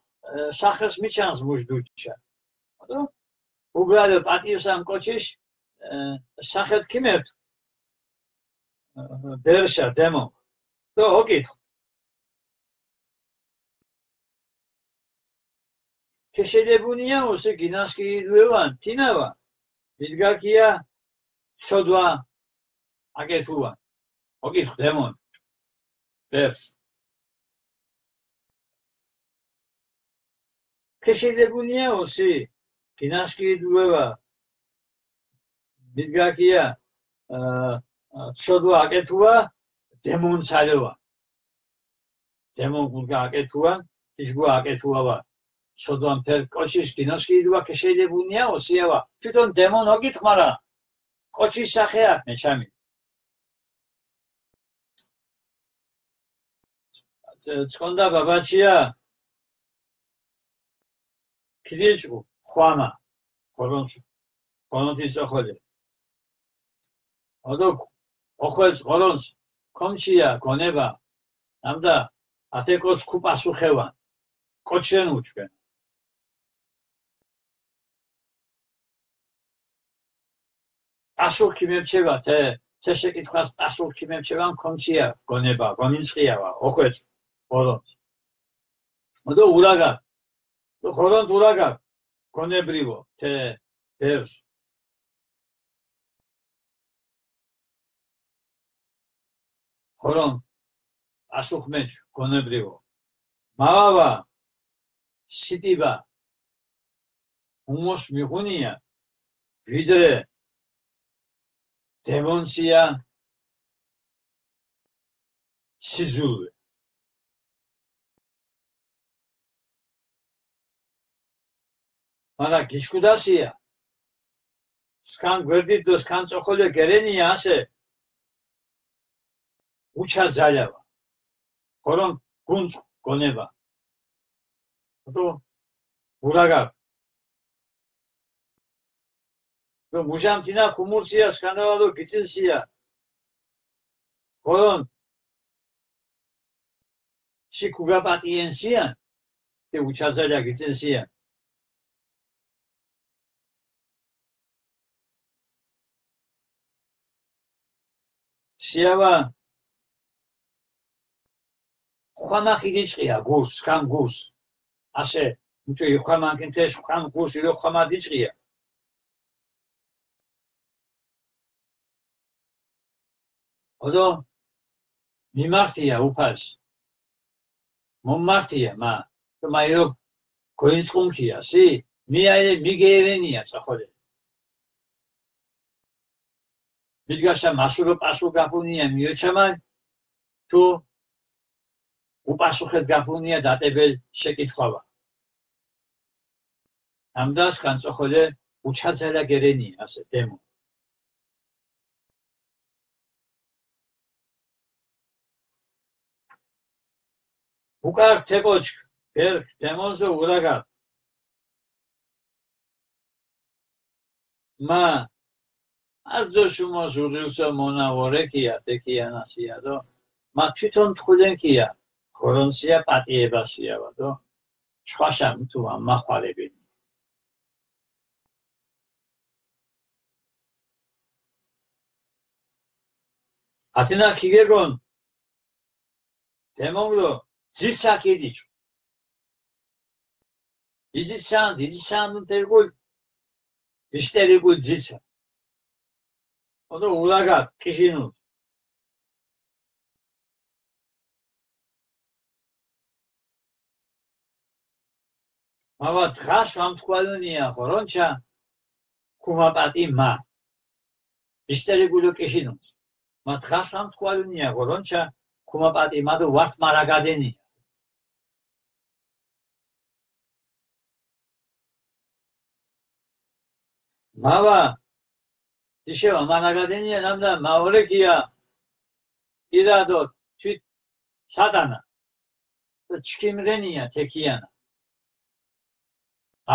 სახეს მიჩანს მუჟდუჩა. ოდო, უბრალე პატიოსან კოჩის, ე, სახეთ ქიმორთ, ე, ბერშა, დემო. დო, ოკითხ. ქეშელებუნია ოსი გინასკი იდუევან, თინავა, მიდგა ქია, ცოდვა აკეთუა. ოკითხ, დემონ. ბერს. ქეშელებუნია ოსი გინასკი იდუევა, მიდგა ქია, ა, ა, ცოდვა აკეთუა, დემონ ცალევა. დემონ გურგა აკეთუა, თიჯგუ აკეთუავა. ცოდვან ფერ კოჩის გინასკი იდუა ქეშელებუნია ოსიავა. თვითონ დემონ ოკითხ, მარა კოჩის სახეა, მეჩამი. ც-, ცხონდა ბაბაჩია, ქილიჭუ, ხვამა, ხორონს, ხორონთის ოხოლე. ოდო, ოხოეს ხორონს, ქომჩია, გონება, ნამდა, ათე კოჩ ქუპასუხევან, კოჩენ უჩქენ. პასუხი ქიმემჩევა, თე, თე შეკითხვას პასუხი ქიმემჩევა, ქომჩია გონება, გომინწყიავა, ოხვეც, ხორონთ. ოდო ურაგა, ხორონთ ურაგა, გონებრივო, თე, ბერს. ხორონ, პასუხ მეჩ, გონებრივო. მავავა, სიტიბა, უმოს მიღუნია, ვიდრე დემონცია, სიძულვე. მარა გიჩქუდასია, სქან გვერდით დო სქან წოხოლე გერენია ასე, უჩა ძალავა. ხორონ გუნწ გონება. ოდო ურაგა. დო მუჟამ თინა ქუმურსია, სქანალა დო გიწინსია. ხოლო ში ქუგაპატიენსია, ე უჩაძალა გიწინსია. სიავა ხვამა ხიდიჭყია გურს, ხან გურს. ასე, უჩო იხვამანკინ თეშ ხან გურს ირო ხვამა დიჭყია. ოდო მიმართია უფალს. მომმართია მა, რომ აირო გოინწყუნქია, სი, მიაე მიგერენია სახოლე. მიდგაშა მასურო პასუ გაფუნია მიოჩამან, თუ უპასუხეთ გაფუნია დატებელ შეკითხვავა. ამდას განწოხოლე უჩაძალა გერენია, ასე, დემო. უკარ თეკოჩ, ბერხ, დემონზე ურაგა. მა, არძო შუმოს ურილსო მონა ვორეკია, დეკიანასია დო. მა თვითონ თხულენკია, ხორონსია პატიებასია ვადო. ჩხვაშა მითუმა მახვარებინი. ათენა ქიგეგონ, დემონგლო, ძიცა ქიდიჩ. იძიცან, იძიცან თერგულ, ისტერიგულ ძიცა. ოდო ულაგა, კიჟინუ. მავა დღას ვამთქვალუნია, ღორონჩა, ქუმაპატი მა. ისტერიგულო კიჟინუს. მა დღას ვამთქვალუნია, ღორონჩა, ქუმაპატი მა დო ვართ მარაგადენია. მავა, იშევა მარაგადენია ნამდა მაორეკია, ირადო თვით სატანა. ჩქიმრენია თექიანა.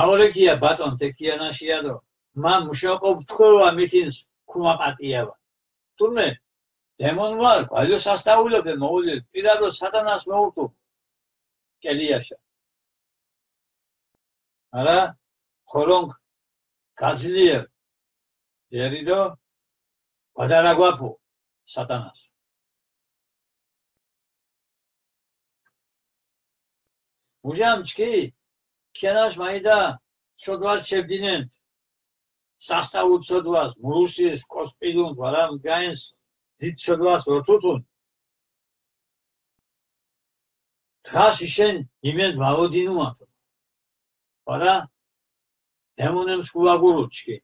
აორეკია ბატონ თექიანაშიადო, მა მუშაყო ვთხოვა მითინს ქუმაპატიავა. თურმე, დემონ ვარ, ვალო სასტაულობე მოული, პირადო სატანას მოურთუ. კელიაშა. არა, ხოლონგ გაძლიერ, იერიდო, ვადარაგვაფუ სატანას. მუჟამ ჩქი, ქენაშ მაიდა, შოდვარ შევდინენთ. სასტავ უცოდვას, მურუსის, კოსპილუნ, ვარამ გაენს, ძით შოდვას ორთუთუნ. დღას იშენ იმენ ვავოდინუანთ. ვარა, ემუნემ სკულა გურუჩკი.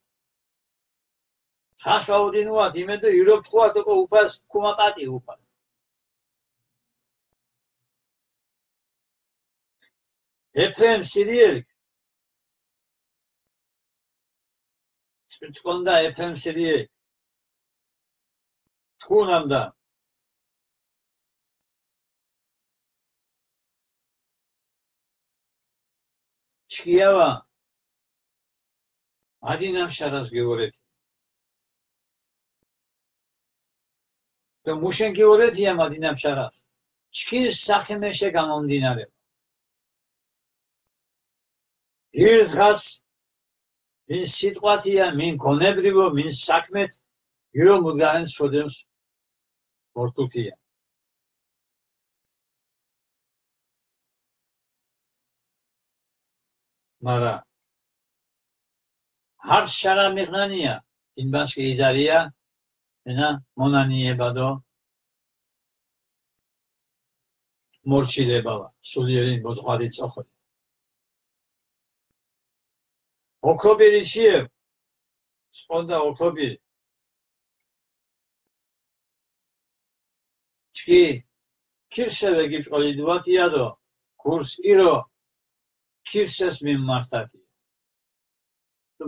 დღას ვავოდინუანთ, იმენ დო ირობ თქვათ, ოკო უფას, ქუმაპატი უფა. ეფრემ სირიელ. ჭკონდა ეფრემ სირიელ. თქუნამდა. ჩქიავა, ადინამ შარას გეორეთ. და მუშენ გეორეთია ადინამ შარას. ჩქის საქმეშე გამომდინარე. ირ დღას მინ სიტყვათია, მინ გონებრივო, მინ საქმეთ, ირო მუდგარენს შოდემს მორთუთია. მარა ჰარ შარა მიღნანია, ინბანსკი იდარია, ენა მონანიებადო მორჩილებავა, სულიერინ ბოძღვარი წოხორი. ოქრობირი ჩიებ, სპონდა ოქრობირი. ჩკი ქირსე ვეგიბჭყოლი დუათია დო ქურს ირო ქირსეს მიმმართათი.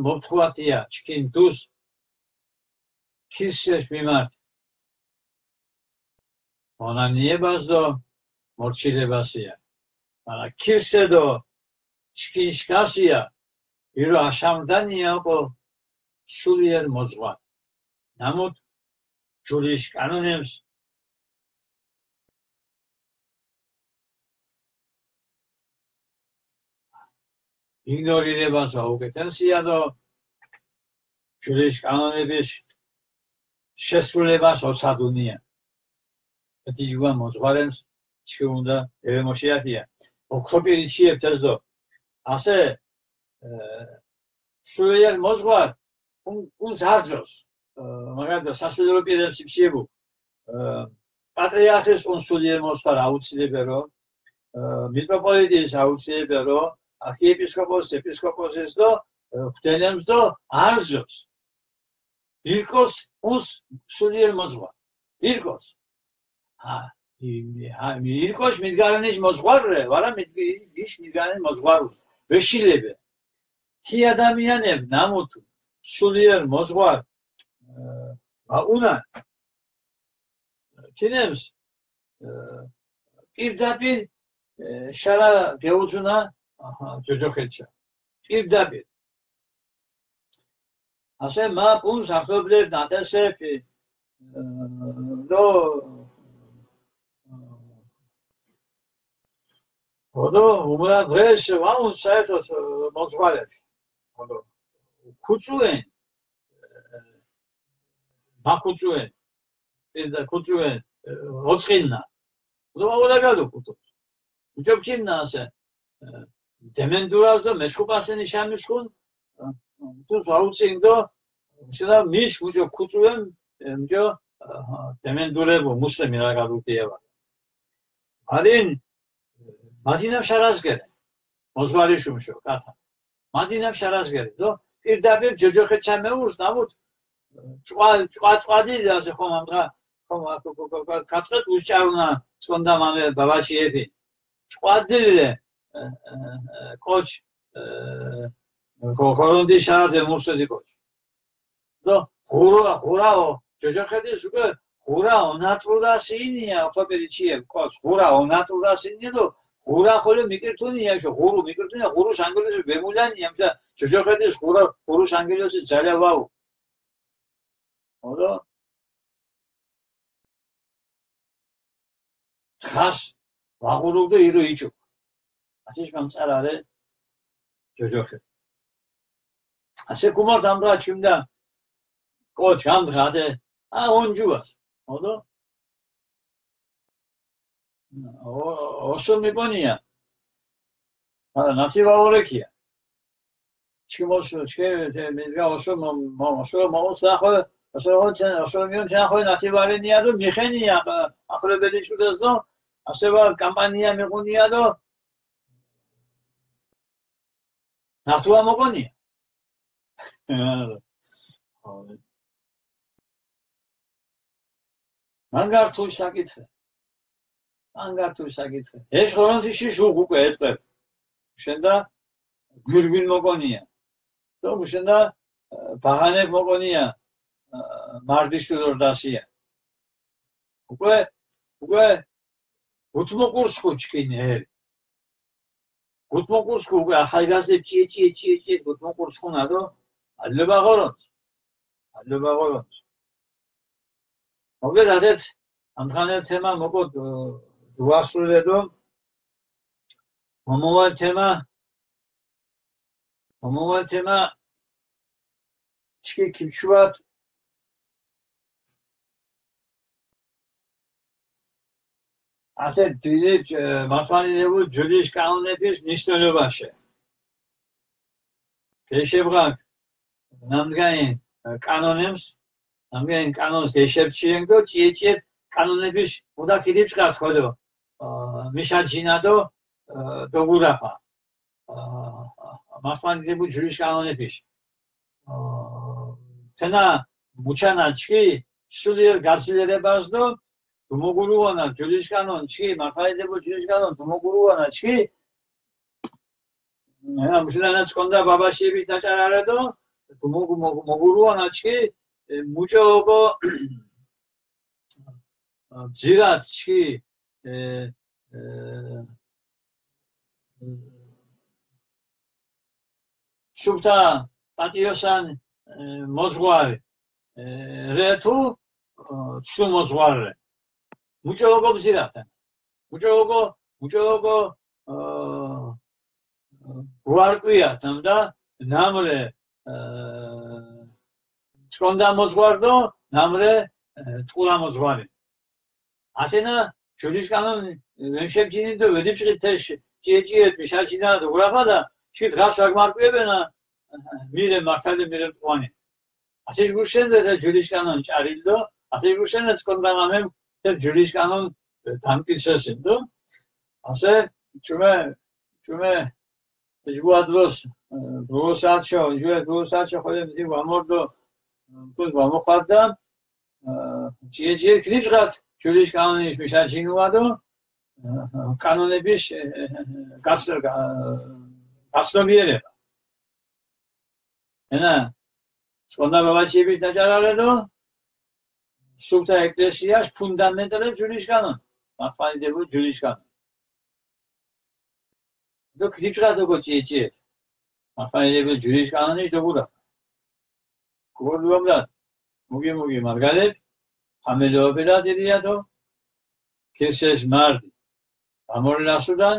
მოფთუათია ჩკინ დუს ქირსეს მიმართ. მონანიებას დო მორჩილებასია. მარა ქირსე დო ჩქინ შქასია, ირო აშამდანია ოკო სულიერ მოძღვარ. ნამუთ ჯულის კანონებს იგნორირებას ვაუკეთენსია დო ჯულის კანონების შესრულებას ოცადუნია. ეთი იუა მოძღვარემს ჩქი უნდა ევემოშიათია. ოქროპირი ჩიებთ ეს დო ასე, ე, სულიერ მოძღვარ ուն, უნს არზოს. ე, მაგალითად, სასულიერო პირებს იფშიებუ. ე, პატრიარქის უნ სულიერ მოძღვარ აუცილებელო, ე, მიტროპოლიტის აუცილებელო, არქიეპისკოპოსის, ეპისკოპოსის დო, ე, ხვდენემს დო არზოს. ირკოს უნს სულიერ მოძღვარ. ირკოს. ა, ი, ი, ა, ირკოს მიდგარენის მოძღვარე, ვარა მიდგ-, ის მიდგარენის მოძღვარუს. ვეშილებე. თი ადამიანებ ნამუთ სულიერ მოძღვარ, ე, ვაუნა. თინემს, ე, პირდაპირ, ე, შარა გეუძუნა, აჰა, ჯოჯოხეთშა. პირდაპირ. ასე მა პუნს ახლობლებ ნატესეფი, ე, დო, ოდო უმრა დღეს ვაუნ საერთოდ, ე, მოძღვარები. ოდო ქუწუენ, ე, მა ქუწუენ, პირდა ქუწუენ, ე, ოწყინნა. ოდო აულაგადო ქუთო. უჯობ ქიმნა ასე, ე, დემენდურას დო მეშხუპასენი შამიშხუნ, ე, თუს აუცინგ დო, შედა მიშ უჯო ქუწუენ, ე, უჯო, ე, დემენდურებო მუსლიმი რა გადუკიევა. არინ, ე, მადინა შარაზგერე, მოძღვარი შუმშო, კათა. მადინა შარაზგერე, დო, პირდაპირ ჯოჯოხეთშა მეურს, ნამუთ, ჭყვა, ჭყვა, ჭყვა დილ, ასე ხომ ამ დღა, ხომ, ა, ქო, ქო, ქო, ქო, ქაწყეთ უშჭარულა, წონდა მამე, ბაბაში ეფი. ჭყვა დილ, ე, ე, ე, კოჩ, ე, ხო, ხორონდი შარდე მურსედი კოჩ. დო, ღურა, ღურაო, ჯოჯოხეთის უკვე ღურა ონატურასინია, ყოფილი ჩიე, კოჩ, ღურა ონატურასინია, დო, ღურა ხოლო მიკირთუნია, შო, ღურუ მიკირთუნია, ღურუს ანგელოზი ვემულანია, მშა, ჯოჯოხეთის ღურა, ღურუს ანგელოზი ძალა ვაუ. ოდო, თხას ვაღურულ დო ირო იჭუ. ათის გამწარარე ჯოჯოხე. ასე ქუმარ დამდგა ჩიმდა კოჩ, ამდგადე, ა, ონჯუას. ოდო? ო, ოსო მიპონია. არა, ნათი ვაურეკია. ჩიმოს, ჩქე, ე, მიდრა ოსო, მო, მო, ოსო, მო, ოსო, ახო, ოსო, ოსო, ოსო, მიონ, ახო, ნათი ვარენია დო, მიხენია, ახ-, ახლებედი ჩუდას დო, ასე ვა, კამპანია მიყუნია დო, ნათუა მოკონია. მანგართუ საკითხი. მანგართუ საკითხი. ეს ხორონთიში შუხ უკვე ეტყვე. შენდა გვირგვინ მოკონია. დო შენდა, ე, ბაღანებ მოკონია, ე, მარდის შულორ დასია. უკვე, უკვე გუთმოკურს ხუჩკინ ელ. გუთმოკურს ხუ, ახალგაზრდე ჭიე, ჭიე, ჭიე, ჭიე, გუთმოკურს ხუნა დო, ადლობა ღორონთ. ადლობა ღორონთ. მოკლედ, ადეთ, ამხანერ თემა მოკო, დუ-, დუასრულე დო, მომოვალ თემა, მომოვალ თემა, ჩქი ქიჩუათ, ათე დილით, ე, მართლმადიდებულ ჯვრის კანონების მნიშვნელობაშე. გეშებრა ნამგაინ, ე, კანონებს, ნამგაინ კანონს გეშებრჩიენგო, ჭიეჭიეთ კანონების მუდა ქიდიბჭყათ ხოლო, ე, მიშა ჯინა დო, ე, დოგურაფა. ე, მართლმადიდებულ ჯვრის კანონების. ე, თენა მუჩანა ჩქი სულიერ გაცილებას დო, დუმოგურუანა ჯვრის კანონ ჩქი, მართლმადიდებულ ჯვრის კანონ დუმოგურუანა ჩქი, ენა მუშენანა ჭკონდა ბაბაშიების დაჭარარა დო, დუმოგ-, მოგ-, მოგურუანა ჩქი, ე, მუჭო ოკო, ე, ბძირათ ჩქი, ე, ე, ე, სუფთა პატიოსან, ე, მოძღვარი, ე, რე თუ, ე, ჩუ მოძღვარი. მუჭო ოკო ბზირაფ. მუჭო ოკო, მუჭო ოკო, ე, გვარკვია თამდა, ნამრე, ე, ჭონდა მოძღვარდო, ნამრე, ე, ტყულა მოძღვარი. ათენა ჯულიშკანონ ვემშებჯინინდო, ვედიბჭი თეშ ჭიეჭიეთ მიშაჩინა და გურაფა და ში დღას აგმარკვიებენა, მირე მართალე, მირე ტყუანი. ათეშ გურსენდე და ჯულიშკანონ ჭარილდო, ათეშ გურსენდე ჭონდა ნამემ თე ჯულიშკანონ, ე, დამკისესინდო. ასე, ჩუმე, ჩუმე, ჯგუა დროს, ე, ბლუს აჩო, ჯუე ბლუს აჩო, ხოლე მიდი ვამორდო, ე, ქუს ვამოხარდა, ე, ჭიე ჭიე ქლიბს გას, ჯულიშკანონიშ მიშაჩინუადო, ე, კანონების, ე, გას-, გა-, გასნობიერება. ენა, ჭონდა ბაბაჩიების დაჭარალედო, სუფთა ეკლესიას ფუნდამენტალე ჯულიშკანონ, მახვანიდებო ჯულიშკანონ. დო ქლიბს გას ოკო ჭიე ჭიეთ. მახვანიდებო ჯულიშკანონიშ დოგურა. გურდუამდა, მუგი, მუგი, მარგალებ, ჰამელოებელა დედიადო, ქირსეს მარდი. ამორ ლასუდან,